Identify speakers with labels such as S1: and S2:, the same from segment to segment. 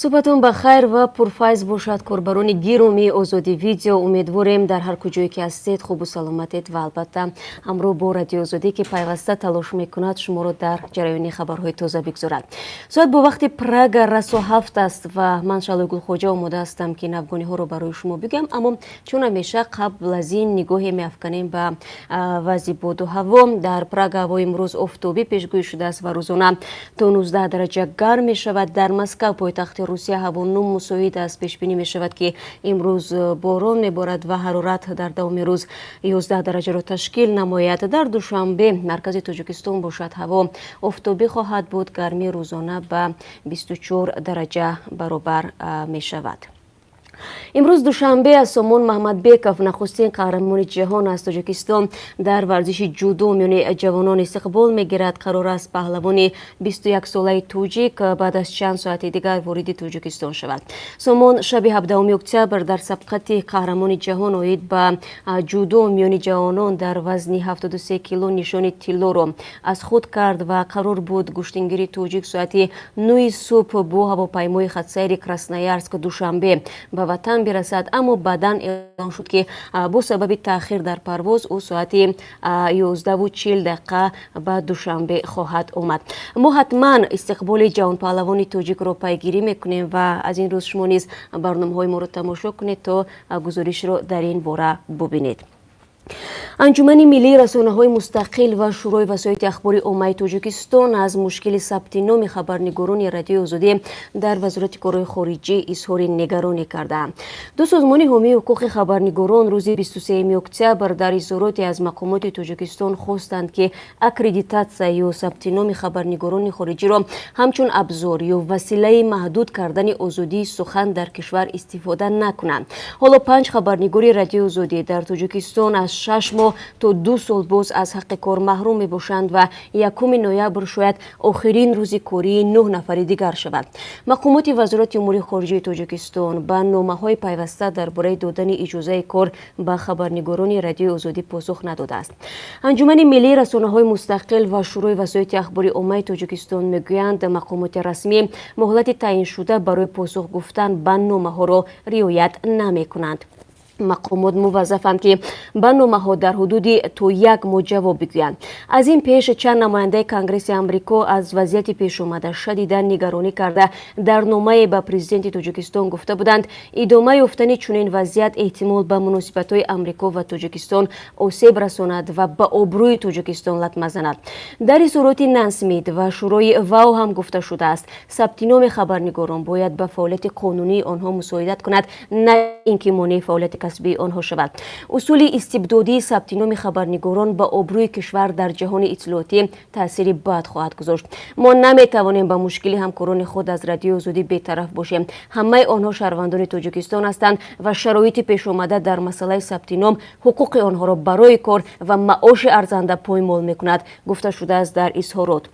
S1: Суҳбатон ба хайр ва пурфайз бошад, корбарони гиромии Озодӣ Видео. Умедворем, дар ҳар куҷое ки ҳастед, хубу саломатед ва албатта ҳамроҳ бо Радиои Озодӣ, ки пайваста талош мекунад шуморо дар ҷараёни хабарҳои тоза бигзорад. Соат бо вақти Прага расо 7 аст ва ман, Шалои Гулхоҷа, омода ҳастам, ки навгониҳоро барои шумо бигӯям. Аммо чун ҳамеша, қабл аз ин нигоҳе меафканем ба вазъи боду ҳаво. Дар Прага ҳавои имрӯз офтобӣ пешгӯӣ шудааст ва рӯзона то 19 дараҷа гарм мешавад. Дар Москав, пойтахти Русия, ҳаво нум мусоид аст. Пешбинӣ мешавад, ки имрӯз борон меборад ва ҳарорат дар давоми рӯз 11 дараҷаро ташкил намояд. Дар Душанбе, маркази Тоҷикистон, бошад, ҳаво офтобӣ хоҳад буд. Гармии рӯзона ба 24 дараҷа баробар мешавад. Имрӯз душанбе аст. Сомон Маҳмадбеков, нахустин қаҳрамони ҷаҳон аз Тоҷикистон, дар варзиши ҷудо миёни ҷавонон истиқбол мегирад. Қарор аст паҳлавони 21-солаи тоҷик баъд аз чанд соати дигар вориди Тоҷикистон шавад. Сомон шаби 17 октябр дар сабқати қаҳрамони ҷаҳон оид ба ҷудо миёни ҷавонон дар вазни 73 кило нишони тиллоро аз худ кард ва қарор буд гӯштингири тоҷик соати 9 субҳ бо ҳавопаймои хатсайри Красноярск Душанбе ба ватан бирасад, аммо баъдан эълон шуд, ки бо сабаби таъхир дар парвоз ӯ соати 11:40 ба Душанбе хоҳад омад. Мо ҳатман истиқболи ҷавонпаҳлавони тоҷикро пайгирӣ мекунем ва аз ин рӯз шумо низ барномаҳои моро тамошо кунед, то гузоришро дар ин бора бубинед. Анҷумани миллии расонаҳои мустақил ва Шӯрои васоити ахбори оммаи Тоҷикистон аз мушкили сабти номи хабарнигорони Радиои Озодӣ дар Вазорати корҳои хориҷӣ изҳори нигаронӣ кардаанд. Ду созмони ҳомии ҳуқуқи хабарнигорон рӯзи 23 октябр дар изҳороте аз мақомоти Тоҷикистон хостанд, ки аккредитатсия ё сабти номи хабарнигорони хориҷиро ҳамчун абзор ё василаи маҳдуд кардани озодии сухан дар кишвар истифода накунанд. Ҳоло панҷ хабарнигори Радиои Озодӣ дар Тоҷикистон аз 6 моҳ то 2 сол боз аз ҳаққи кор маҳрум мебошанд ва 1 ноябр шояд охирин рӯзи кории нӯҳ нафари дигар шавад. Мақомоти Вазорати умури хориҷаи Тоҷикистон ба номаҳои пайваста дар бораи додани иҷозаи кор ба хабарнигорони Радиои Озодӣ посух надодааст. Анҷумани миллии расонаҳои мустақил ва Шӯрои васоити ахбори оммаи Тоҷикистон мегӯянд, мақомоти расмӣ муҳлати таъйиншуда барои посух гуфтан ба номаҳоро риоят намекунанд. Мақомот муваззафанд, ки ба номаҳо дар ҳудуди то як моҳ ҷавоб бигӯянд. Аз ин пеш чанд намояндаи Конгресси Амрико аз вазъияти пешомада шадидан нигаронӣ карда, дар номае ба президенти Тоҷикистон гуфта буданд, идома ёфтани чунин вазъият эҳтимол ба муносибатҳои Амрико ва Тоҷикистон осеб расонад ва ба обрӯи Тоҷикистон латма занад. Дар изҳороти Нан Смит ва Шӯрои ВАО ҳам гуфта шудааст, сабти номи хабарнигорон бояд ба фаъолияти қонунии онҳо мусоидат кунад, на ин ки монеи фаъолияти касбии онҳо шавад. Усули истибдодии сабти номи хабарнигорон ба обрӯи кишвар дар ҷаҳони иттилоотӣ таъсири бад хоҳад гузошт. Мо наметавонем ба мушкили ҳамкорони худ аз Радиои Озодӣ бетараф бошем. Ҳамаи онҳо шаҳрвандони Тоҷикистон ҳастанд ва шароити пешомада дар масъалаи сабти ном ҳуқуқи онҳоро барои кор ва маоши арзанда поймол мекунад, гуфта шудааст дар изҳорот.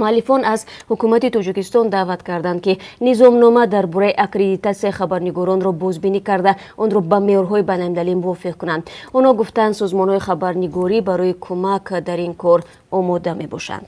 S1: Муаллифон аз ҳукумати Тоҷикистон даъват карданд, ки низомнома дар бораи аккредитатсияи хабарнигоронро бозбинӣ карда, онро ба меъёрҳои байналмилалӣ мувофиқ кунанд. Онҳо гуфтанд, созмонҳои хабарнигорӣ барои кӯмак дар ин кор омода мебошанд.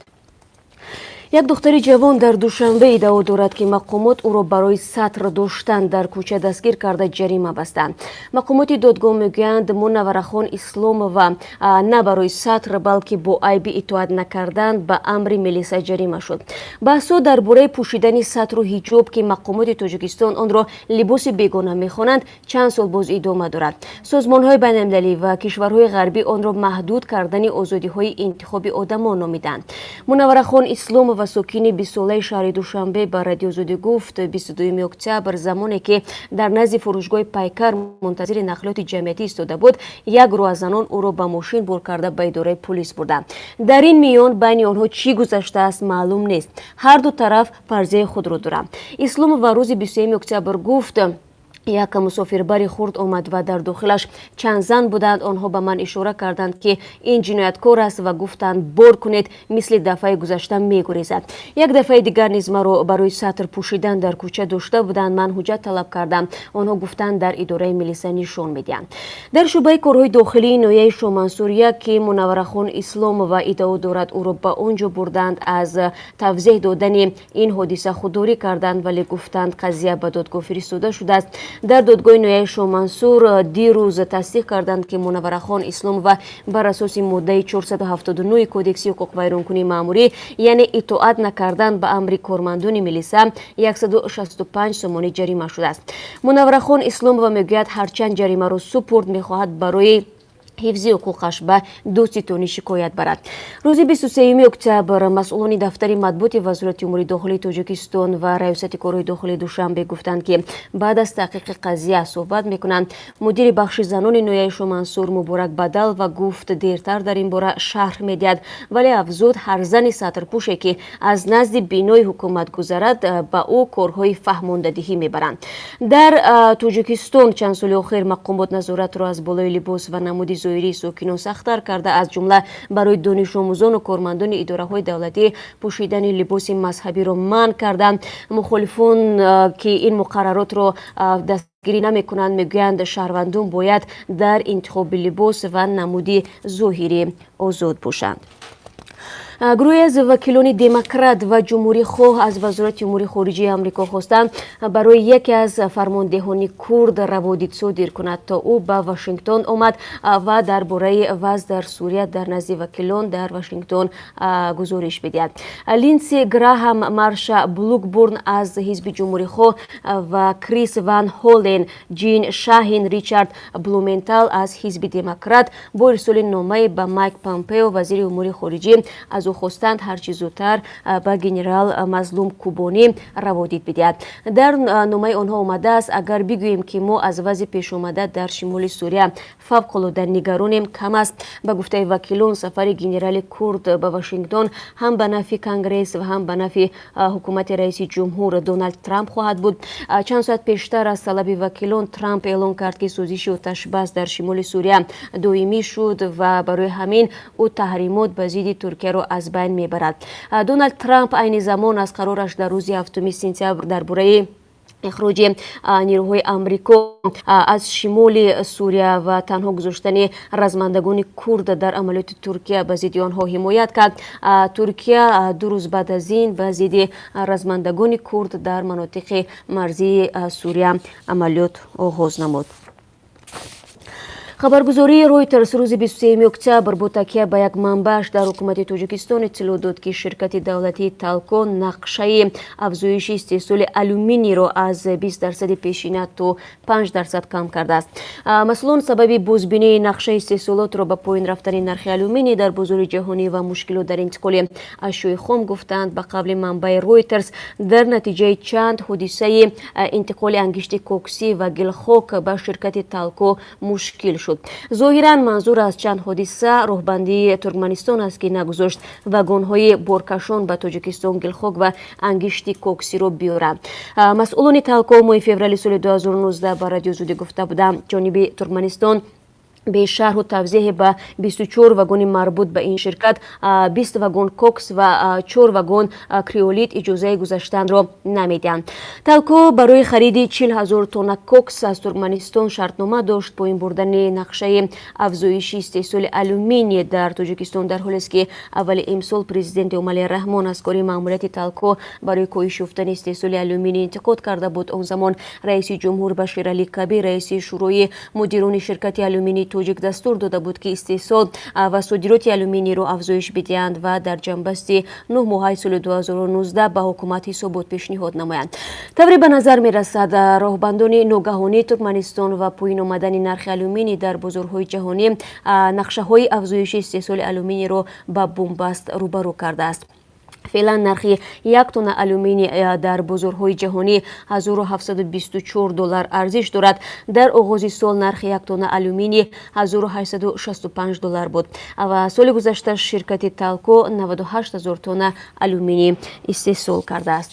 S1: Як духтари ҷавон дар Душанбе иддао дорад, ки мақомот ӯро барои сатр доштан дар кӯча дастгир карда, ҷарима бастанд. Мақомоти додгоҳ мегӯянд, Мунавварахон Исломова на барои сатр, балки бо айби итоат накардан ба амри милиса ҷарима шуд. Баҳсҳо дар бораи пӯшидани сатру ҳиҷоб, ки мақомоти Тоҷикистон онро либоси бегона мехонанд, чанд сол боз идома дорад. Созмонҳои байналмилалӣ ва кишварҳои ғарбӣ онро маҳдуд кардани озодиҳои интихоби одамон номиданд. Мунавварахон Исломова, сокини 20-солаи шаҳри Душанбе, ба Радиои Озодӣ гуфт, 22 октябр, замоне ки дар назди фурӯшгоҳи Пайкар мунтазири нақлиёти ҷамъиятӣ истода буд, як гурӯҳ аз занон ӯро ба мошин бор карда, ба идораи пулис бурданд. Дар ин миён байни онҳо чӣ гузаштааст, маълум нест. Ҳарду тараф фарзияи худро доранд. Исломова рӯзи 23 октябр гуфт, Як мусофирбари хурд омад ва дар дохилаш чанд зан буданд. Онҳо ба ман ишора карданд, ки ин ҷинояткор аст, ва гуфтанд: «Бор кунед, мисли дафъаи гузашта мегурезад». Як дафъаи дигар низ маро барои сатр пӯшидан дар кӯча дошта буданд. Ман ҳуҷҷат талаб кардам. Онҳо гуфтанд, дар идораи милиса нишон медиҳанд. Дар шӯъбаи корҳои дохилии ноҳияи Шомансурия, ки Мунавварахон Исломова иддао дорад, ӯро ба он ҷо бурданд, аз тавзеҳ додани ин ҳодиса худдорӣ карданд, вале гуфтанд, қазия ба додгоҳ фиристода шудааст. Дар додгоҳи ноҳияи Шомансур дирӯз тасдиқ карданд, ки Мунавварахон Исломова бар асоси моддаи 479 Кодекси ҳуқуқвайронкунии маъмурӣ, яъне итоат накардан ба амри кормандони милиса, 165 сомонӣ ҷарима шудааст. Мунавварахон Исломова мегӯяд, ҳарчанд ҷаримаро супурд, мехоҳад барои ҳифзи ҳуқуқаш ба додситонӣ шикоят барад. Рӯзи 23 октябр масъулони дафтари матбуоти Вазорати умури дохилии Тоҷикистон ва Раёсати корҳои дохилии Душанбе гуфтанд, ки баъд аз таҳқиқи қазия суҳбат мекунанд. Мудири бахши занони ноҳияи Шомансур Муборак Бадалова гуфт, дертар дар ин бора шарҳ медиҳад, вале афзуд, ҳар зани сатрпӯше, ки аз назди бинои ҳукумат гузарад, ба ӯ корҳои фаҳмондадиҳӣ мебаранд. Дар Тоҷикистон чанд соли охир мақомот назоратро аз болои либос ва намуди зоҳирии сокинон сахттар карда, аз ҷумла барои донишомӯзону кормандони идораҳои давлатӣ пӯшидани либоси мазҳабиро манъ карданд. Мухолифон, ки ин муқарраротро дастгирӣ намекунанд, мегӯянд, шаҳрвандон бояд дар интихоби либос ва намуди зоҳирӣ озод бошанд. Гурӯҳе аз вакилони демократ ва ҷумҳурихоҳ аз Вазорати умури хориҷии Амрико хостанд, барои яке аз фармондеҳони курд раводид содир кунад, то ӯ ба Вашингтон омад ва дар бораи вазъ дар Сурия дар назди вакилон дар Вашингтон гузориш бидиҳад. Линдси Граҳам, Марша Блукбурн аз ҳизби ҷумҳурихоҳ ва Крис Ван Холлен, Ҷин Шаҳин, Ричард Блументал аз ҳизби демократ бо ирсоли номае ба Майк Помпео, вазири умури хориҷӣ, аз ӯ хостанд, ҳарчи зудтар ба генерал Мазлум Кубонӣ раводид бидиҳад. Дар номаи онҳо омадааст: агар бигӯем, ки мо аз вазъи пешомада дар шимоли Сурия фавқулода нигаронем, кам аст. Ба гуфтаи вакилон, сафари генерали курд ба Вашингтон ҳам ба нафъи Конгресс ва ҳам ба нафъи ҳукумати раиси ҷумҳур Доналд Трамп хоҳад буд. Чанд соат пештар аз талаби вакилон Трамп эълон кард, ки созиши оташбас дар шимоли Сурия доимӣ шуд ва барои ҳамин ӯ таҳримот ба зидди Туркияро аз байн мебарад. Доналд Трамп айни замон аз қарораш дар рӯзи 7 сентябр дар бораи ихроҷи нерӯҳои Амрико аз шимоли Сурия ва танҳо гузоштани размандагони курд дар амалиёти Туркия ба зидди онҳо ҳимоят кард. Туркия 2 рӯз баъд аз ин ба зидди размандагони курд дар манотиқи марзии Сурия амалиёт оғоз намуд. Хабаргузории Ройтерс рӯзи 23 октябр бо такя ба як манбааш дар ҳукумати Тоҷикистон иттилоъ дод, ки ширкати давлатии Талко нақшаи афзоиши истеҳсоли алюминийро аз 20 дарсади пешина то 5% кам кардааст. Масъулон сабаби бозбинии нақшаи истеҳсолотро ба поён рафтани нархи алюминий дар бозори ҷаҳонӣ ва мушкилот дар интиқоли ашёи хом гуфтанд. Ба қавли манбаи Ройтерс, дар натиҷаи чанд ҳодисаи интиқоли ангишти коксӣ ва гилхок ба ширкати Талко мушкил шуд. Зоҳиран, манзур аз чанд ҳодиса роҳбандии Туркманистон аст, ки нагузошт вагонҳои боркашон ба Тоҷикистон гилхок ва ангишти коксиро биёранд. Масъулони Талко моҳи феврали соли 2019 ба Радиои Озодӣ гуфта буданд, ҷониби Туркманистон бешарҳу тавзеҳе ба 24 вагони марбут ба ин ширкат, 20 вагон кокс ва 4 вагон криолит, иҷозаи гузаштанро намедиҳанд. Талко барои хариди 40 ҳазор тонна кокс аз Туркманистон шартнома дошт. Поин бурдани нақшаи афзоиши истеҳсоли алюминий дар Тоҷикистон дар ҳолест, ки аввали имсол президент Эмомалӣ Раҳмон аз кори маъмурияти Талко барои коҳиш ёфтани истеҳсоли алюминий интиқод карда буд. Он замон раиси ҷумҳур ба Шералӣ Кабир, раиси шӯрои мудирони ширкати алюминии тоҷик, дастур дода буд, ки истеҳсол ва содироти алюминийро афзоиш бидиҳанд ва дар ҷамъбасти 9 моҳаи соли 2019 ба ҳукумат ҳисобот пешниҳод намоянд. Тавре ба назар мерасад, роҳбандони ногаҳонии Туркманистон ва поин омадани нархи алюминий дар бозорҳои ҷаҳонӣ нақшаҳои афзоиши истеҳсоли алюминийро ба бунбаст рӯбарӯ кардааст. Феълан нархи як тонна алюминий дар бозорҳои ҷаҳонӣ 1724 доллар арзиш дорад. Дар оғози сол нархи як тонна алюминий 1865 доллар буд ва соли гузашта ширкати Талко 98 ҳазор тонна алюминий истеҳсол кардааст.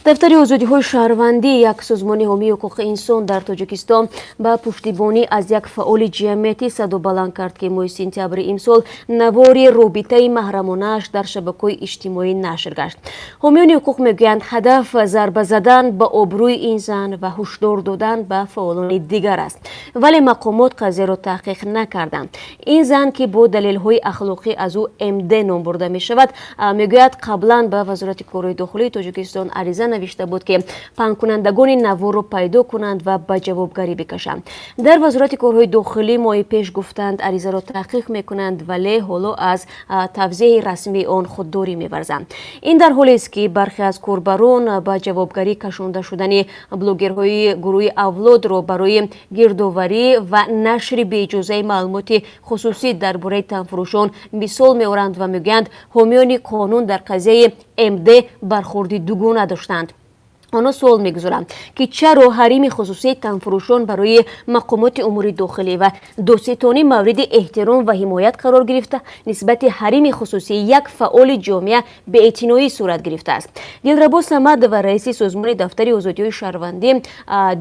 S1: Дафтари озодиҳои шаҳрвандӣ, як созмони ҳомии ҳуқуқи инсон дар Тоҷикистон, ба пуштибонӣ аз як фаъоли ҷамъиятӣ садо баланд кард, ки моҳи сентябри имсол навори робитаи маҳрамонааш дар шабакаҳои иҷтимоӣ нашр гашт. Ҳомиёни ҳуқуқ мегӯянд, ҳадаф зарба задан ба обрӯи ин зан ва ҳушдор додан ба фаъолони дигар аст, вале мақомот қазияро таҳқиқ накарданд. Ин зан, ки бо далелҳои ахлоқӣ аз ӯ МД ном бурда мешавад, мегӯяд, қаблан ба Вазорати корҳои дохилии Тоҷикистон ариза навишта буд, ки паҳнкунандагони наворро пайдо кунанд ва ба ҷавобгарӣ бикашанд. Дар Вазорати корҳои дохилӣ моҳи пеш гуфтанд, аризаро таҳқиқ мекунанд, вале ҳоло аз тавзеҳи расмии он худдорӣ меварзанд. Ин дар ҳолест, ки бархе аз корбарон ба ҷавобгарӣ кашонда шудани блогерҳои гурӯҳи Авлодро барои гирдоварӣ ва нашри беиҷозаи маълумоти хусусӣ дар бораи танфурӯшон мисол меоранд ва мегӯянд, ҳомиёни қонун дар қазияи МД бархурди дугона доштанд. Онҳо суол мегузоранд, ки чаро ҳарими хусусии танфурӯшон барои мақомоти умури дохилӣ ва додситонӣ мавриди эҳтиром ва ҳимоят қарор гирифта, нисбати ҳарими хусусии як фаъоли ҷомеа беэътиноӣ сурат гирифтааст. Дилрабо Самадова, раиси созмони Дафтари озодиҳои шаҳрвандӣ,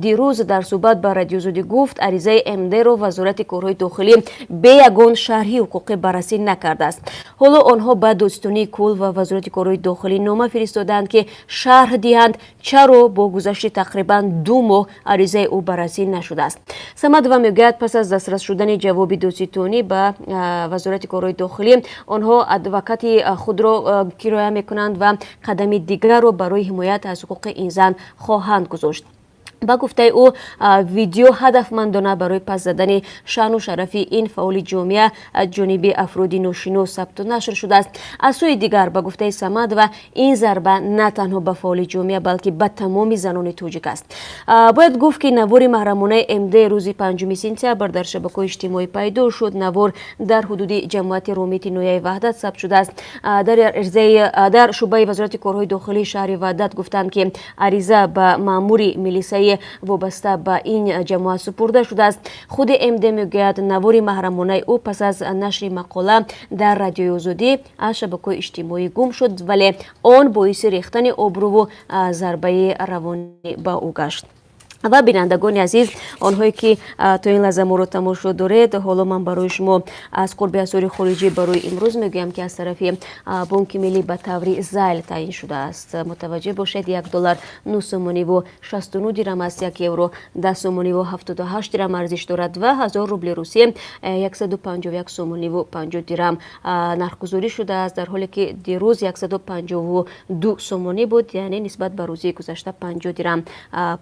S1: дирӯз дар суҳбат ба Радиои Озодӣ гуфт, аризаи МДро Вазорати корҳои дохилӣ бе ягон шарҳи ҳуқуқӣ баррасӣ накардааст. Ҳоло онҳо ба Додситонии кулл ва Вазорати корҳои дохилӣ нома фиристодаанд, ки шарҳ диҳанд, чаро бо гузашти тақрибан 2 моҳ аризаи ӯ баррасӣ нашудааст. Самадова мегӯяд, пас аз дастрас шудани ҷавоби додситонӣ ба Вазорати корҳои дохилӣ онҳо адвокати худро кироя мекунанд ва қадами дигарро барои ҳимоят аз ҳуқуқи ин зан хоҳанд гузошт. Ба гуфтаи ӯ, видео ҳадафмандона барои паст задани шаъну шарафи ин фаъоли ҷомеа аз ҷониби афроди ношинос сабту нашр шудааст. Аз сӯи дигар, ба гуфтаи Самадова, ин зарба на танҳо ба фаъоли ҷомеа, балки ба тамоми занони тоҷик аст. Бояд гуфт, ки навори маҳрамонаи МД рӯзи 5 сентябр дар шабакаҳои иҷтимоӣ пайдо шуд. Навор дар ҳудуди ҷамоати Ромити ноҳияи Ваҳдат сабт шудааст. Дар шӯъбаи Вазорати корҳои дохилии шаҳри Ваҳдат гуфтанд, ки ариза ба маъмури милисаи вобаста ба ин ҷамоат супурда шудааст. Худи МД мегӯяд, навори маҳрамонаи ӯ пас аз нашри мақола дар Радиои Озодӣ аз шабакаҳои иҷтимоӣ гум шуд, вале он боиси рехтани обрӯву зарбаи равонӣ ба ӯ гашт. Ва бинандагони азиз, онҳое ки то ин лаҳза моро тамошо доред, ҳоло ман барои шумо аз қурби асъори хориҷӣ барои имрӯз мегӯям, ки аз тарафи Бонки Миллӣ ба таври зайл таъин шудааст. Мутаваҷҷеҳ бошед: 1 доллар 9 сомониву 69 дирам аст, 1 евро 10 сомониву 78 дирам арзиш дорад ва 1000 рубли Русия 151 сомониву 50 дирам нархгузорӣ шудааст, дар ҳоле ки дирӯз 152 сомонӣ буд, яъне нисбат ба рӯзи гузашта 50 дирам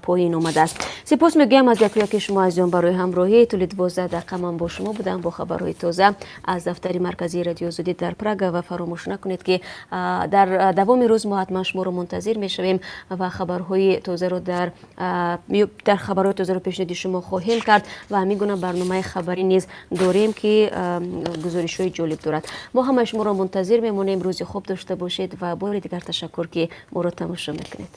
S1: поин омадааст. Сипос мегӯям аз яку яки шумо азизон барои ҳамроҳӣ. Тӯли 12 дақиқа ман бо шумо будам бо хабарҳои тоза аз дафтари марказии Радиои Озодӣ дар Прага. Ва фаромӯш накунед, ки дар давоми рӯз мо ҳатман шуморо мунтазир мешавем ва хабарҳои тозаро дар хабарҳои тозаро пешниҳоди шумо хоҳем кард. Ва ҳамин гуна барномаи хабарӣ низ дорем, ки гузоришҳои ҷолиб дорад. Мо ҳамаи шуморо мунтазир мемонем. Рӯзи хуб дошта бошед ва бори дигар ташаккур, ки моро тамошо мекунед.